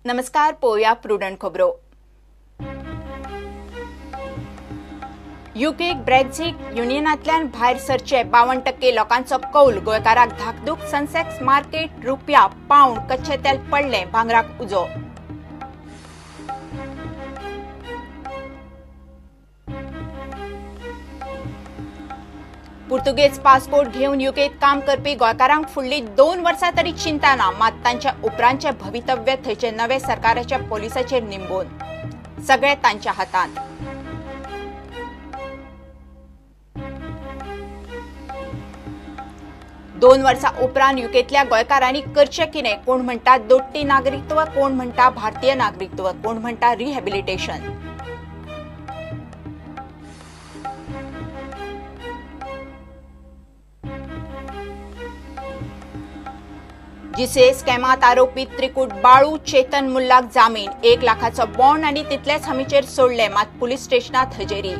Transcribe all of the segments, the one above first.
नमस्कार, पळोवया प्रुडंट खबरो. युकेक ब्रेक्झिट युनियनांतल्यान भायर सरचे 52% लोकांचो कौल. गोंयकाराक धाकधूक. सनसेक्स मार्केट रुपया पाऊंड कच्चे तेल पडलें, भांगराक उजो. पुर्तुगेज पासपोर्ट घेवन युकेत काम करपी गोंयकारांक फुडली 2 वर्सां तरी चिंता ना, मात तांच्या उपरांतचें भवितव्य थंयचे नवे सरकाराच्या पोलिसाचेर निंबून, सगळें तांच्या हातांत. दोन वर्सां उपरांत युकेंतल्या गोंयकारांनी करचें कितें? कोण म्हणटा दोट्टी नागरिकत्व, कोण म्हणटा भारतीय नागरिकत्व, कोण म्हणटा रिहॅबिलिटेशन. जीसीए स्कॅमात आरोपी त्रिकूट बाळू चेतन मुल्लाक जामीन, 1 लाखाचो बॉन्ड आनी तितलेच हमीचेर सोडले, मात पुलीस स्टेशनात हजेरी.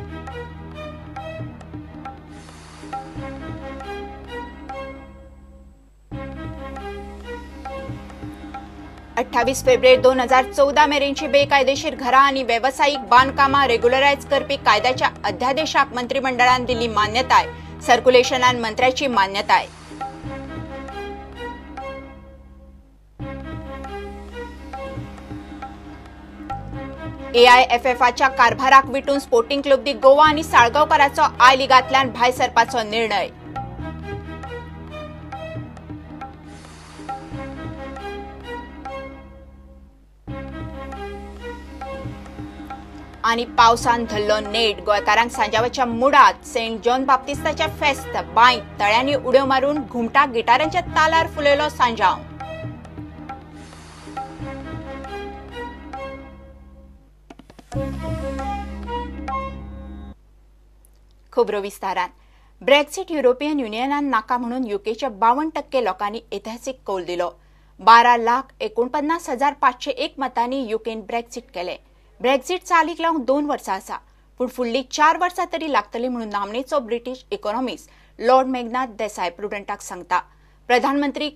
अठ्ठावीस फेब्रुवारी 2014 मेरेनची बेकायदेशीर घरां आनी वेवसायीक बांदकामां रेग्युलरायज करपी कायद्याच्या अध्यादेशाक मंत्रिमंडळान दिली मान्यताय. सर्क्युलेशनान मंत्र्याची मान्यताय. एआयएफएफच्या कारभाराक विटून स्पोर्टिंग क्लब दी गोवा आनी साळगांवकाराचो I लिगांतल्यान भायर सरपाचो निर्णय. आनी पावसान धरलो नेट. गोंयकारांक सांजावाच्या मुडात सेंट जॉन बाप्तिस्ताच्या फेस्त. बांयत तळ्यांनी उड्यो मारून घुमटा गिटारांच्या तालार फुलयलो सांजाव. खबरो विस्तारान. ब्रेक्झिट युरोपियन युनियनान नाका म्हणून युकेच्या 52% लोकांनी ऐतिहासिक कौल दिलो. 12,49,501 मतांनी युकेन ब्रेक्झिट केले. ब्रेक्झिट चालीक लावंक 2 वर्सां आसा, पूण फुडलीं 4 वर्सां तरी लागतली म्हणून नामनेचो British economist Lord Meghnad Desai प्रुडंटाक सांगता. प्रधानमंत्री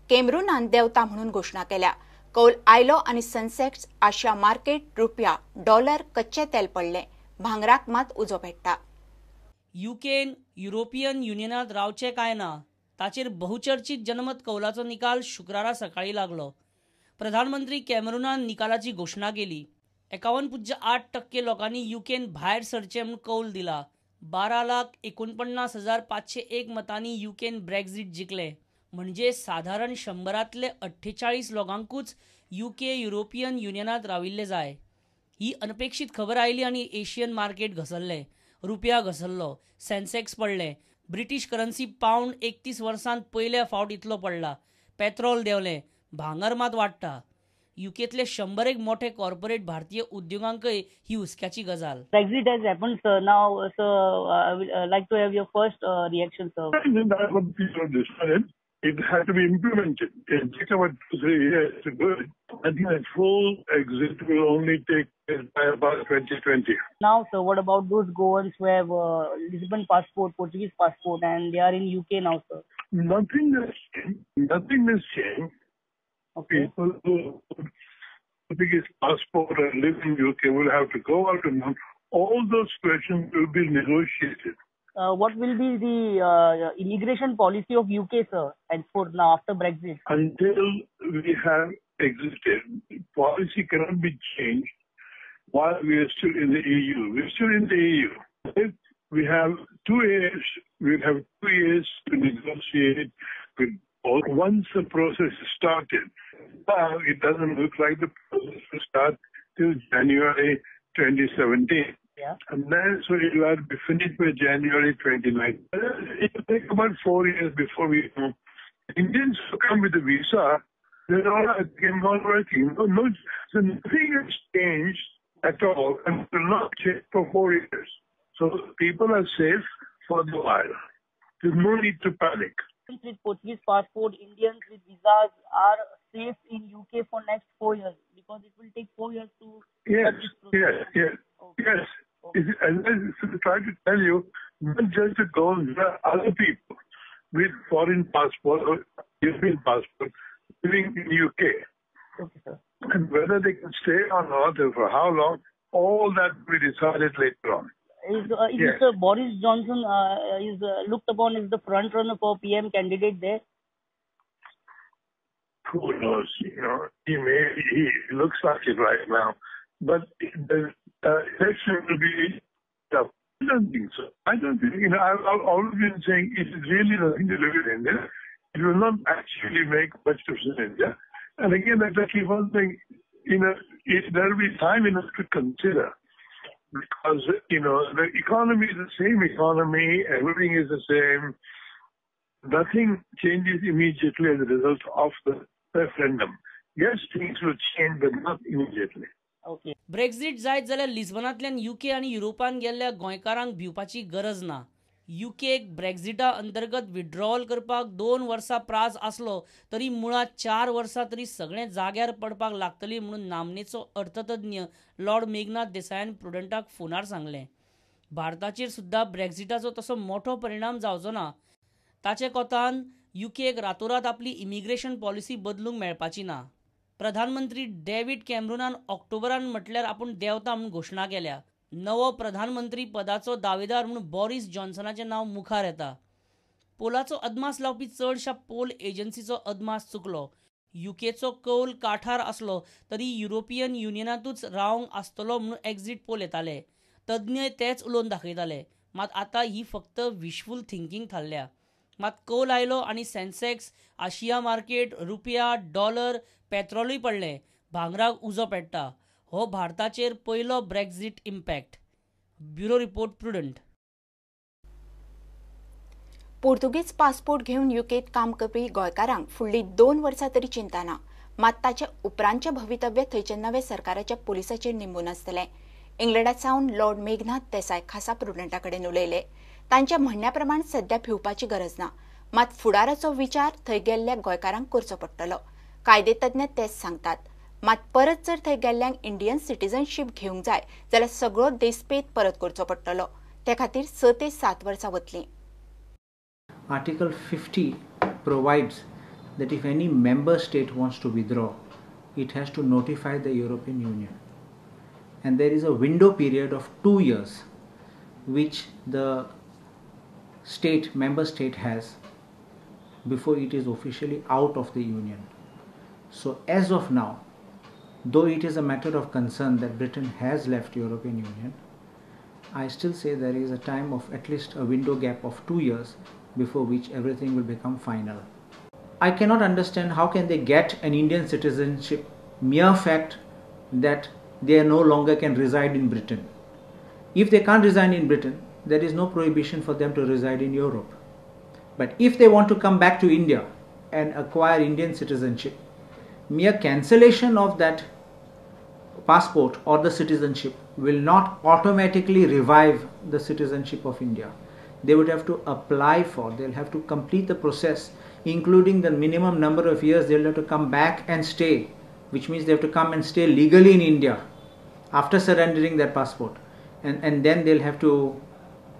केमरूनान देवता म्हणून घोशणा केल्या. कौल आयलो आनी सनसेक्स, आशिया मार्केट, रुपया, डॉलर, कच्चे तेल पडलें, भांगराक मात उजो पेट्टा. युकेन युरोपियन युनियनात रावचे काय ना ताचेर बहुचर्चित जनमत कौलाचो निकाल शुक्रारा सकाळी लागलो. प्रधानमंत्री कॅमरूनान निकालाची घोशणा केली. 51.8% लोकांनी युकेन भायर सरचें म्हूण कौल दिला. 12,49,501 मतांनी युकेन ब्रेक्झिट जिखले. म्हणजे साधारण 100 48 लोकांकूच युके युरोपियन युनियनात राविल्ले जाय. ही अनपेक्षित खबर आयली आनी एशियन मार्केट घसरले, रुपया घसरलो, सेन्सेक्स पडले, ब्रिटीश करन्सी पाऊंड 31 वर्सांत पयल्या फावट इतलो पडला, पेट्रोल देंवलें, भांगर मात वाडटा. युकेतले 101 मोठे कॉर्पोरेट भारतीय उद्योगांकय ही हुस्क्याची गजाल. Brexit has happened, sir. Now, sir, I would like to have your first reaction, sir. It had to be implemented. It took about 2-3 years to do it. I think the full exit will only take place by about 2020. Now, sir, what about those Goans who have Lisbon passport, Portuguese passport, and they are in UK now, sir? Nothing has changed. Nothing has changed. Okay. People who have Portuguese passport and live in UK will have to go out and all those questions will be negotiated. What will be the immigration policy of UK, sir, henceforth now after Brexit? Until we have exited, policy cannot be changed while we are still in the EU. We are still in the EU. If we have 2 years, we have 2 years to negotiate with all. Once the process is started, now it doesn't look like the process will start till January 2017. Yeah. And then, so it will be finished by January 29. It will take about 4 years before we know. Indians who come with a visa, they're all again not working. No, so nothing has changed at all and will not change for 4 years. So people are safe for the while. There's no need to panic. With Portuguese passport, Indians with visas are safe in UK for next 4 years because it will take 4 years to. Yes, yes, yes. Okay. Yes. Okay. As I try to tell you, not just the Goans, there are other people with foreign passport or European passport living in UK. Okay, sir. And whether they can stay or not, and for how long, all that will be decided later on. Is Yes. Mr. Boris Johnson is looked upon as the front runner for PM candidate there? Who knows? You know, he looks like it right now, but the election will be tough. I don't think so. I don't think, you know, I've always been saying it is really nothing to do with India. It will not actually make much difference in India. And again, as I keep on saying, you know, there will be time enough to consider, because, you know, the economy is the same economy, everything is the same. Nothing changes immediately as a result of the referendum. Yes, things will change, but not immediately. Okay. Brexit जायत जाल्यार लिस्बनांतल्यान UK आनी युरोपान गेल्ल्या गोंयकारांक भिवपाची गरज ना. युकेक ब्रेक्झिटा अंतर्गत withdrawal करपाक 2 वर्सां प्रास आसलो तरी मुळांत 4 वर्सां तरी सगळें जाग्यार पडपाक लागतली म्हणून नामनेचो अर्थतज्ञ लॉर्ड मेघनाथ देसायान प्रुडंटाक फोनार सांगलें. भारताचेर सुद्दां ब्रेक्झिटाचो तसो मोठो परिणाम जावचो ना. ताचे कोतान युकेक रातोरात आपली इमिग्रेशन पॉलिसी बदलूंक मेळपाची ना. प्रधानमंत्री डेव्हिड कॅमरूनान ऑक्टोबरान म्हटल्यार आपूण देंवता म्हूण घोशणा केल्या. नवो प्रधानमंत्री पदाचो दावेदार म्हूण बॉरीस जॉन्सनाचें नांव मुखार येता. पोलाचो अदमास लावपी चडशा पोल एजन्सीचो अदमास चुकलो. युकेचो कौल काठार आसलो तरी युरोपियन युनियनांतूच रावंक आसतलो म्हूण एक्झिट पोल येताले. तज्ञ तेच उलोवन दाखयताले. मात आतां ही फक्त विशफूल थिंकींग थारल्या. मात कौल आयलो आनी सेन्सेक्स, आशिया मार्केट, रुपया, डॉलर, पेट्रोलूय पडलें. भांगराक उजो पेट्टा. हो भारताचेर पयलो Brexit impact. Bureau report, Prudent. Portuguese passport घेवन युकेंत काम करपी गोंयकारांक फुडलीं 2 वर्सां तरी चिंता ना. मात ताचे उपरांतचें भवितव्य थंयच्या नव्या सरकाराच्या पुलिसाचेर निंबून आसतलें. इंग्लंडात सावन लॉर्ड मेघनाथ देसाय खासा प्रुडंटा कडेन उलयले. तांच्या म्हणण्या प्रमाण सध्या भिवपाची गरज ना, मात फुडाराचो विचार थंय गेल्ल्या गोंयकारांक करचो पडटलो. कायदेतज्ञ तेच सांगतात. मात परत जर थंय गेल्ल्यांक इंडियन सिटीजनशीप घेवंक जाय जाल्यार सगळो देशपेत परत करचो पडटलो. ते खातीर 6 ते 7 वर्सां वतलीं. Article 50 provides that if any member state wants to withdraw, it has to notify the European Union. And there is a window period of 2 years which the state, member state has before it is officially out of the Union. So as of now, though it is a matter of concern that Britain has left European Union, I still say there is a time of at least a window gap of 2 years before which everything will become final. I cannot understand how can they get an Indian citizenship mere fact that they no longer can reside in Britain. If they can't reside in Britain, there is no prohibition for them to reside in Europe. But if they want to come back to India and acquire Indian citizenship, mere cancellation of that passport or the citizenship will not automatically revive the citizenship of India. They would have to apply for, they'll have to complete the process, including the minimum number of years they'll have to come back and stay, which means they have to come and stay legally in India after surrendering their passport, and then they'll have to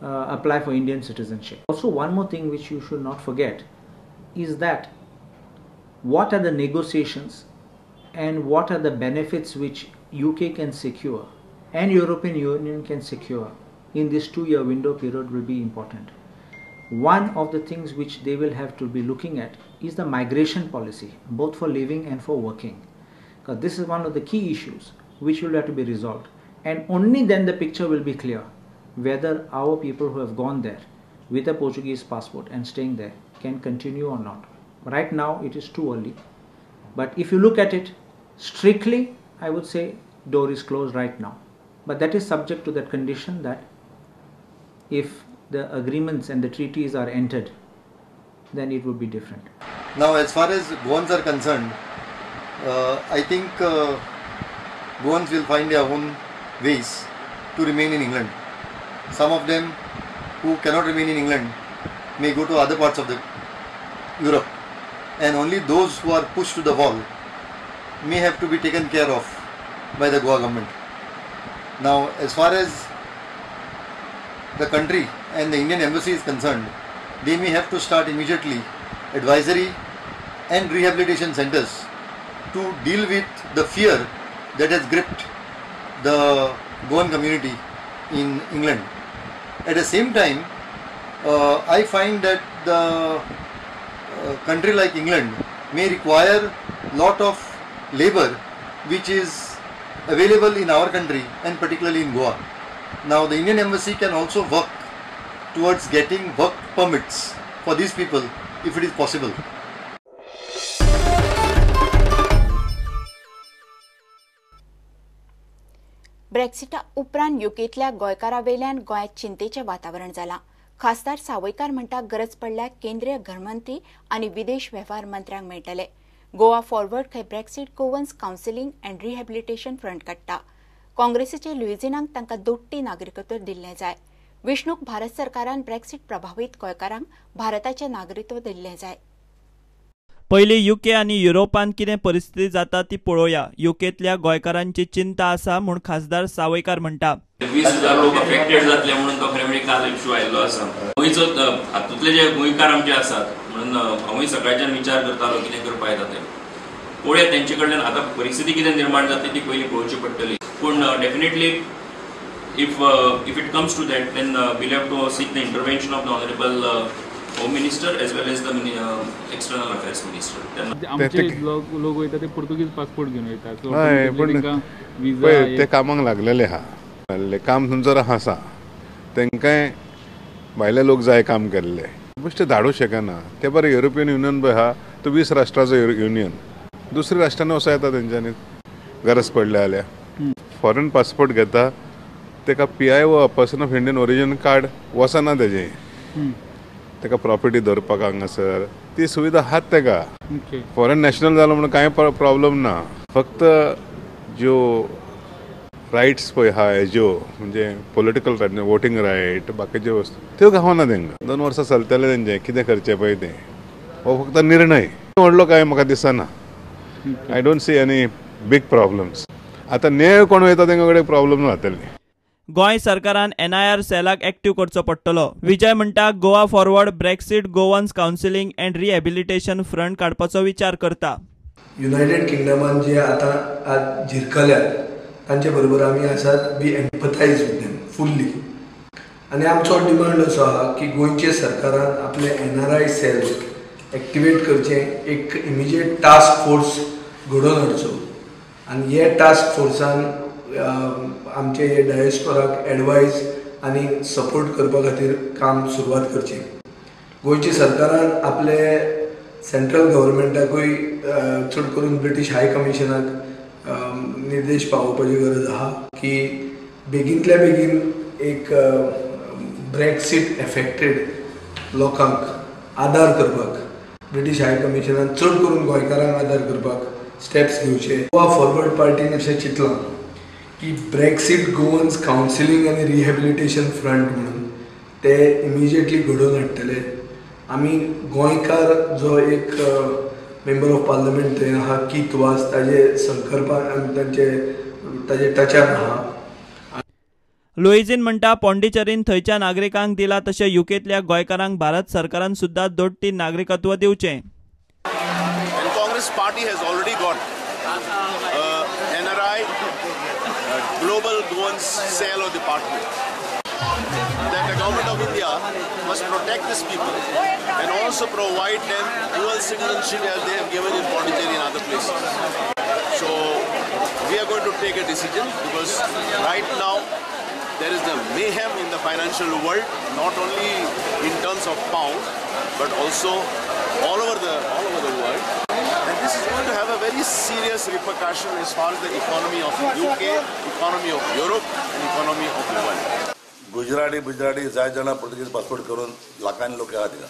apply for Indian citizenship. Also, one more thing which you should not forget is that what are the negotiations and what are the benefits which UK can secure and European Union can secure in this 2-year window period will be important. One of the things which they will have to be looking at is the migration policy, both for living and for working, because this is one of the key issues which will have to be resolved, and only then the picture will be clear whether our people who have gone there with a Portuguese passport and staying there can continue or not. Right now it is too early, but if you look at it strictly, I would say door is closed right now, but that is subject to that condition that if the agreements and the treaties are entered, then it would be different. Now, as far as Goans are concerned, I think Goans will find their own ways to remain in England. Some of them who cannot remain in England may go to other parts of the Europe, and only those who are pushed to the wall may have to be taken care of by the Goa government. Now, as far as the country and the Indian embassy is concerned, they may have to start immediately advisory and rehabilitation centers to deal with the fear that has gripped the Goan community in England. At the same time, I find that the country like England may require lot of labor which is available in our country and particularly in Goa. Now the Indian Embassy can also work towards getting work permits for these people if it is possible. ब्रेक्सिटा उपरांत युकेंतल्या गोंयकारां वेल्यान गोंयांत चिंतेचें वातावरण जालां. खासदार सावयकार म्हणटा गरज पडल्यार केंद्रीय घरमंत्री आनी विदेश वेव्हार मंत्र्यांक मेळटले. गोवा फॉरवर्ड खंय Brexit Goans counselling and rehabilitation front काडटा. काँग्रेसीचे लुइझिनाक तांकां दोट्टी नागरिकत्व दिल्लें जाय. विष्णूक भारत सरकारान ब्रेक्सिट प्रभावीत गोंयकारांक भारताचें नागरिकत्व दिल्लें जाय. पयलीं युके आनी युरोपांत कितें परिस्थिती जाता ती पळोवया. युकेंतल्या गोंयकारांची चिंता आसा म्हूण खासदार सावयकार म्हणटा. 20,000 लोक अफेक्टेड जातले म्हणून तो खरें म्हणजे काल इश्यू आयिल्लो आसा. गोंयचो हातूंतले जे गोंयकार आमचे आसात म्हणून हांवूय सकाळच्यान विचार करतालो कितें करपा येता तें. पळोवया तेंचे कडल्यान आतां परिस्थिती कितें निर्माण जातली ती पयलीं पळोवची पडटली. पूण definitely if it comes to that then we'll have to seek the intervention of the honourable Home Minister as well as the External Affairs Minister. आमचे लोक वयता ते पुर्तुगीज पासपोर्ट घेवन वयता. ते कामाक लागलेले आहा, काम थंयसर आसा, तांकांय भायले लोक जाय काम केल्ले बेश्टे धाडूंक शकना. ते बरें युरोपियन युनियन पळय आहा, तो 20 राष्ट्राचो युनियन, दुसऱ्या राष्ट्रांनी वचूं येता तेंच्यांनी गरज पडल्या जाल्यार. फॉरेन पासपोर्ट घेता ताका PIO person of Indian origin card वचना तेजें, ताका प्रॉपर्टी दवरपाक हांगासर ती सुविधा आहात ताका. फॉरेन नॅशनल जालो म्हणून कांय प्रॉब्लम ना. फक्त ज्यो रायट्स पळय आहा ज्यो म्हणजे पॉलिटिकल रायट, वोटींग रायट, बाकीच्यो वस्तू त्यो गावना तांकां. 2 वर्सां चलतलें तेंचें कितें करचें पळय तें, हो फक्त निर्णय व्हडलो कांय म्हाका दिसना. I don't see any big problems. आतां न्याय कोण वयता तांकां कडेन प्रॉब्लम जातली. गोंय सरकारान NIR सेलाक एक्टिव्ह करचो पडटलो. विजय म्हणटा Goa forward Brexit Goans counselling and rehabilitation front काडपाचो विचार करता. युनायटेड किंगडमान जे आतां जिरकल्यात तांचे बरोबर आमी आसात. We empathise with them fully. आनी आमचो डिमांड असो आहा की गोंयचे सरकारान आपले NRI sale एक्टिवेट करचें, एक इमिजिएट टास्क फोर्स घडोवन हाडचो आनी हे टास्क फोर्सान आमचे हे डायस्पोराक एडवायज आनी सपोर्ट करपा खातीर काम सुरवात करचें. गोंयच्या सरकारान आपले सेंट्रल गव्हर्मेंटाकूय चड करून ब्रिटीश हाय कमिशनाक निर्देश पावोवपाची गरज आहा की बेगीनतल्या बेगीन एक ब्रेक्सिट एफेक्टेड लोकांक आदार करपाक ब्रिटीश हाय कमिशनान चड करून गोंयकारांक आदार करपाक स्टेप्स घेवचे. गोवा फॉरवर्ड पार्टीन अशें चिंतलां की ब्रेक्सिट गोवन्स कावन्सिलींग आनी रिहेबिलिटेशन फ्रंट म्हणून ते इमिजिएटली घडोवन हाडटले. आमी गोंयकार जो एक मेंबर ऑफ पार्लमेंट थंय आहा कीत वास ताजे संकल्पान आनी तांचे ताजे टचान आहा. लुइझिन म्हणटा पॉंडिचेरीन थंयच्या नागरिकांक दिला तशें युकेंतल्या गोंयकारांक भारत सरकारान सुद्दां दोट्टी नागरिकत्व दिवचें. Congress party has already got NRI Global Goans cell or department. That the government of India must protect these people and also provide them dual citizenship as they have given in Pondicherry and other places. So we are going to take a decision because right now there is the mayhem in the financial world, not only in terms of pound but also all over the world. And this is going to have a very serious repercussion as far as the economy of UK, economy of Europe and economy of the world. Gujarati Gujarati जाय जाणां पुर्तुगीज passport करून लाखांनी लोक आहा थिंगा.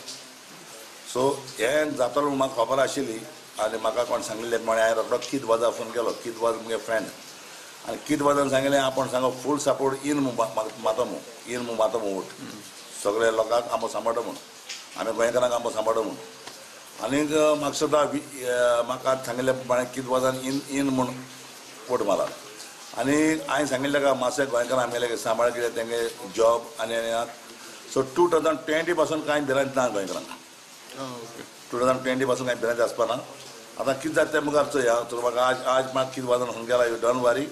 So हें जातलो म्हूण म्हाका खबर आशिल्ली आनी म्हाका कोण सांगिल्लें म्हळें हांवें रोखडो कीत वाजा फोन केलो. कीत वाज मुगे फ्रेंड आनी कीत वाजान सांगिल्लें आपूण सांगो फूल सपोर्ट इन मातो म्हूण, इन म्हूण मातो म्हूण वोट सगळे लोकांक आंबो सांबाळटा म्हूण, आमी गोंयकारांक आंबो सांबाळटा म्हूण. आनीक म्हाका सुद्दां म्हाका सांगिल्लें प्रमाणें कीत वाजान इन इन म्हूण वोट मारला. आनी हांवें सांगिल्लें का मातशें गोंयकार आमगेले सांबाळ कितें तेंगे जॉब आनी सो 2020 पासून कांय भिरांत ना गोंयकारांक. 2020 पासून कांय भिरांत आसपा ना. आतां कितें जाता तें मुखार चोया. तर म्हाका आज आज म्हाका कितें वाजोवन फोन केला, you don't worry,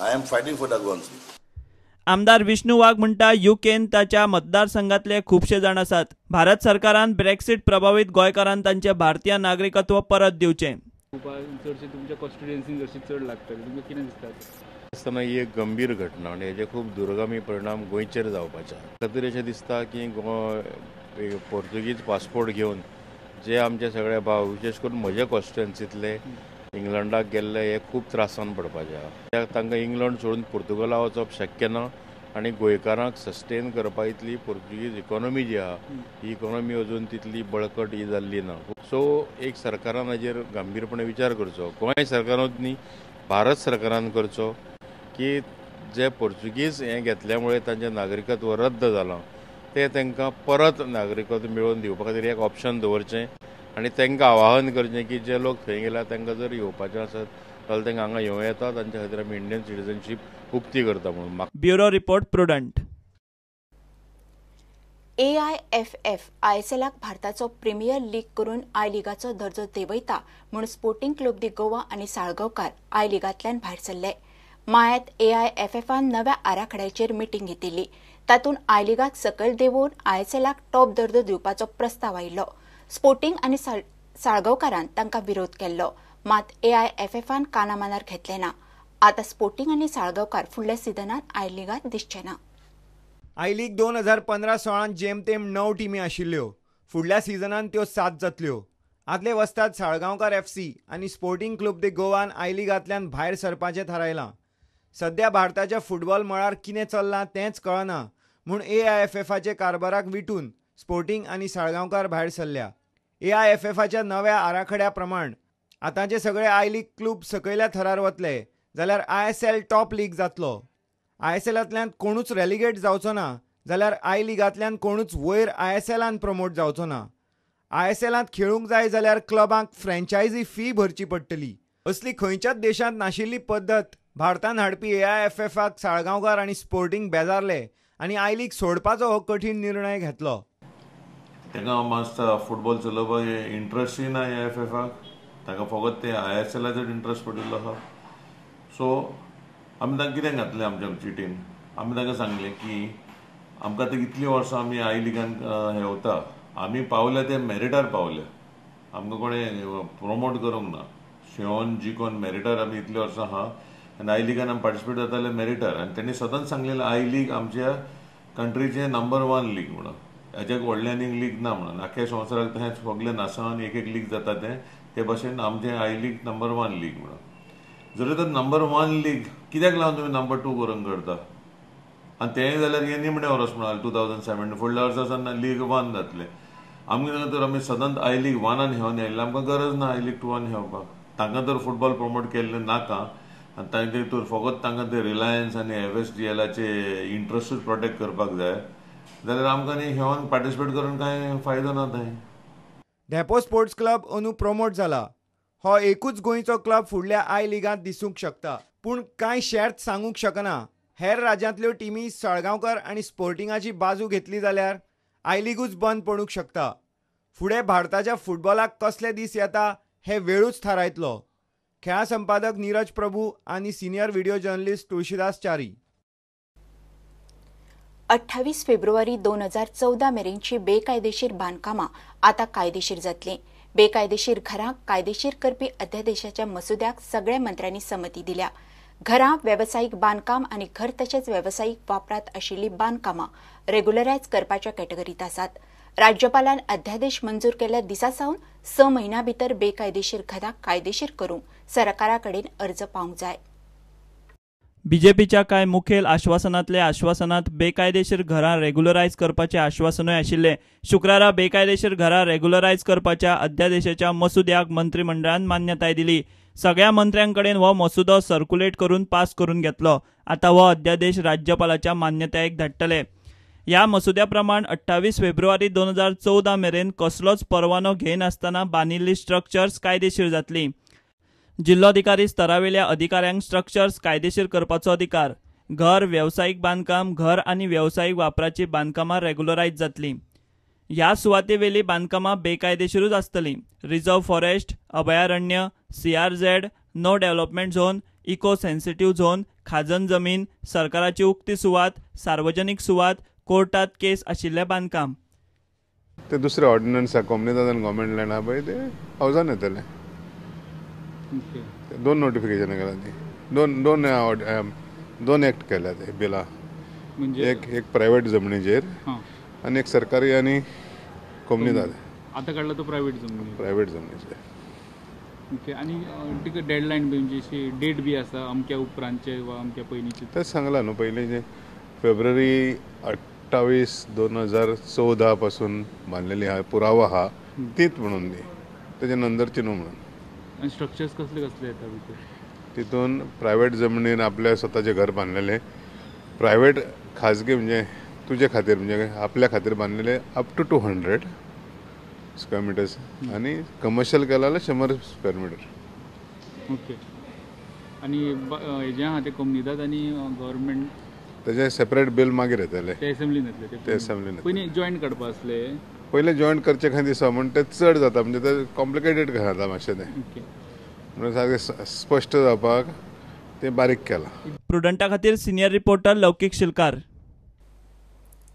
I am fighting for the Goans. आमदार विष्णू वाघ म्हणटा युकेन ताच्या मतदारसंघातले खुबशे जाण आसात. भारत सरकारान ब्रेक्सिट प्रभावीत गोंयकारांक तांचे भारतीय नागरिकत्व परत दिवचें. चडशे तुमच्या कॉन्स्टिट्युएन्सीन जशी चड लागतली तुमकां कितें दिसता? आसतना ही एक गंभीर घटना आनी हेजे खूब दुर्गामी परिणाम गोंयचेर जावपाचे. खातीर अशें दिसता की पोर्तुगीज पासपोर्ट घेवन जे आमचे सगळे भाव, विशेश करून म्हजे कॉन्स्टिट्युएन्सींतले इंग्लंडाक गेल्ले, हे खूब त्रासान पडपाचे आहा. तांकां इंग्लंड सोडून पुर्तुगाला वचप शक्य ना आनी गोंयकारांक सस्टेन करपा इतली पोर्तुगीज इकॉनॉमी जी आहा ही इकॉनॉमी अजून तितली बळकट ही जाल्ली ना. सो एक सरकारान हाजेर गंभीरपणे विचार करचो, गोंय सरकारानूच न्ही भारत सरकारान करचो की जे पोर्तुगीज हें घेतल्या मुळे तांचें नागरिकत्व रद्द जालां तें तांकां परत नागरिकत्व मेळोवन दिवपा खातीर एक ऑप्शन दवरचें आनी तांकां आवाहन करचें की जे लोक थंय गेल्या तांकां जर येवपाचें आसत जाल्यार तांकां हांगा येवं येता, तांच्या खातीर आमी इंडियन सिटीजनशीप उक्ती करता म्हणून. Bureau report, Prudent. AIFF आयएसएलाक भारताचो प्रिमियर लीग करून I लिगाचो दर्जो देंवयता म्हूण स्पोर्टिंग क्लब दी गोवा आनी साळगांवकार I लिगांतल्यान भायर सरले. मायात एआयएफएफान नव्या आराखड्याचेर मिटींग घेतिल्ली. तातूंत I लिगाक सकयल देंवोवन आयएसएलाक टॉप दर्जो दिवपाचो प्रस्ताव आयिल्लो. स्पोर्टिंग आनी साळगांवकारान तांकां विरोध केल्लो, मात एआयएफएफान कानामनार घेतलें ना. आतां स्पोर्टिंग आनी साळगांवकार फुडल्या सिजनांत I लिगांत दिसचे ना. I league 2015-16 जेमतेम 9 टिमी आशिल्ल्यो. फुडल्या सिजनांत त्यो 7 जातल्यो. आदले वस्ताद साळगांवकार FC आनी sporting club de Goan I लिगांतल्यान भायर सरपाचें थारायलां. सध्या भारताच्या फुटबॉल मळार कितें चल्लां तेंच कळना म्हूण एआयएफएफाचे कारभाराक विटून स्पोर्टिंग आनी साळगांवकार भायर सरल्या. एआयएफएफाच्या नव्या आराखड्या प्रमाण आतांचे सगळे I league club सकयल्या थरार वतले जाल्यार आयएसएल टॉप लीग जातलो. आयएसएलांतल्यान कोणूच रेलिगेट जावचो ना जाल्यार I लिगांतल्यान कोणूच वयर आयएसएलान प्रमोट जावचो ना. आयएसएलांत खेळूंक जाय जाल्यार क्लबांक फ्रँचायझी फी भरची पडटली. असली खंयच्याच देशांत नाशिल्ली पद्दत भारतान हाडपी एआयएफएफाक साळगांवकार आनी स्पोर्टिंग बेजारले आनी I league सोडपाचो हो कठीण निर्णय घेतलो. तांकां मातसो फुटबॉल चलोवपाक इंट्रस्टूय ना एआयएफएफाक, तांकां फकत ते आयएसएलाचो इंट्रस्ट पडिल्लो आसा. सो आमी तांकां कितें घातलें आमच्या चिटीन, आमी तांकां सांगलें की आमकां आतां इतलीं वर्सां आमी I लिगान हेवता, आमी पावले ते मेरिटार पावले, आमकां कोणें प्रोमोट करूंक ना, खेळोन जिकोन मेरिटार आमी इतलीं वर्सां आहा आनी I लिगान आमी पार्टिसिपेट जाताले मेरिटार. आनी तेणी सदांच सांगलेलें I league आमच्या कंट्रीचें नंबर 1 लीग म्हणून, हेज्याक व्हडलें आनीक लीग ना म्हणून. आख्या संवसाराक तशेंच सगळें नासान एक एक लीग जाता तें ते भाशेन आमचें I league number 1 league म्हणून. जरी तर नंबर 1 लीग कित्याक लागून तुमी नंबर 2 करूंक करता? आनी तेंय जाल्यार हें निमणें वर्स म्हणाले 2007, फुडल्या वर्सा सावन लीग 1 जातलें. आमकां तर आमी सदांच I league 1 घेवन आयिल्ले, आमकां गरज ना I league 2 घेवपाक. तांकां तर फुटबॉल प्रमोट केल्लें नाका आनी तांचे तर फकत तांकां ते रिलायन्स आनी एफएसडीएलाचे इंट्रस्टूच प्रोटेक्ट करपाक जाय जाल्यार आमकां न्ही घेवन पार्टिसिपेट करून कांय फायदो ना. थंय धेंपो स्पोर्ट्स क्लब अंदू प्रमोट जाला. हो एकूच गोंयचो क्लब फुडल्या I लिगांत दिसूंक शकता, पूण कांय शेर्त सांगूंक शकना. हेर राज्यांतल्यो टिमी साळगांवकार आनी स्पोर्टिंगाची बाजू घेतली जाल्यार I लिगूच बंद पडूंक शकता. फुडें भारताच्या फुटबॉलाक कसले दीस येता हे वेळूच थारायतलो. खेळां संपादक नीरज प्रभू आनी senior video journalist Tulsidas Chari. 28 फेब्रुवारी 2014 मेरेनची बेकायदेशीर बांदकामां आतां कायदेशीर जातलीं. बेकायदेशीर घरां कायदेशीर करपी अध्यादेशाच्या मसुद्याक सगळ्या मंत्र्यांनी संमती दिल्या. घरां, वेवसायीक बांदकाम आनी घर तशेंच वेवसायीक वापरांत आशिल्लीं बांदकामां रेग्युलरायज करपाच्या कॅटेगरीत आसात. राज्यपालान अध्यादेश मंजूर केल्ल्या दिसा सावन 6 म्हयन्यां भितर बेकायदेशीर घरां कायदेशीर करूंक सरकारा कडेन अर्ज पावंक जाय. बीजेपीच्या कांय मुखेल आश्वासनांतले आश्वासनांत बेकायदेशीर घरां रेग्युलरायज करपाचें आश्वासनूय आशिल्लें. शुक्रारा बेकायदेशीर घरां रेग्युलरायज करपाच्या अध्यादेशाच्या मसुद्याक मंत्रिमंडळान मान्यताय दिली. सगळ्या मंत्र्यांकडेन हो मसुदो सर्क्युलेट करून पास करून घेतलो. आतां हो अध्यादेश राज्यपालाच्या मान्यतायेक धाडटले. ह्या मसुद्या प्रमाण 28 फेब्रुवारी 2014 मेरेन कसलोच परवानो घेयनासतना बांदिल्लीं स्ट्रक्चर्स कायदेशीर जातलीं. जिल्लोधिकारी स्तरावेल्या अधिकाऱ्यांक स्ट्रक्चर्स कायदेशीर करपाचो अधिकार. घर, वेवसायीक बांदकाम, घर आनी वेवसायीक वापराची बांदकामां रेग्युलरायज जातलीं. ह्या सुवातेवेली बांदकामां बेकायदेशीरूच आसतलीं. रिझर्व फॉरेस्ट, अभयारण्य, CRZ, no development zone, eco sensitive zone, खाजन जमीन, सरकाराची उक्ती सुवात, सार्वजनिक सुवात, कोर्टात केस आशिल्लें बांदकाम. ते दुसरे ऑर्डिनन्स आहा कोमनिदाद आनी गव्हर्मेंट लँड आहा पळय ते हावजान येतले. दोन नोटिफिकेशनां केला ती, दोन दोन दोन एक्ट केल्या ते बिलां, एक एक प्रायवेट जमनीचेर आनी एक सरकारी आनी कोमनिदाद. आतां काडला तो प्रायवेट जमनी, प्रायवेट जमनीचेर. ओके, आनी तिका डेडलायन बी म्हणजे अशी डेट बी आसा अमक्या उपरांतचे वा अमक्या पयलींचे? तेंच सांगलां न्हू पयलीं, जे फेब्रुवारी 28 2014 पासून बांदलेली आहा, पुरावो आहा तीच म्हणून ती, तेजे नंतरची न्हू म्हणून. आनी स्ट्रक्चर्स कसले कसले येता भितर? तितून प्रायवेट जमनीर आपल्या स्वताचें घर बांदलेलें, प्रायवेट खाजगी म्हणजे तुजे खातीर म्हणजे आपल्या खातीर बांदलेलें अप टू 200 स्क्वेअर मिटर्स आनी कमर्शियल केला जाल्यार 100 स्क्वेअर मिटर. ओके, आनी हेजें आहा तें कोमनिदाद आनी गव्हर्मेंट तेजें सेपरेट बील मागीर येतलें, ते असेंब्लीन येतलें. ते असेंब्लीन पयलीं जॉयंट काडपा आसले, पयलें जॉयंट करचें खंय दिसता म्हण तें चड जाता, म्हणजे तें कॉम्प्लिकेटेड कशें जाता मातशें तें, म्हणून सारकें स्पश्ट जावपाक तें बारीक केलां. प्रुडंटा खातीर सिनियर रिपोर्टर लौकीक शिलकार.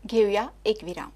घेवया एक विराम.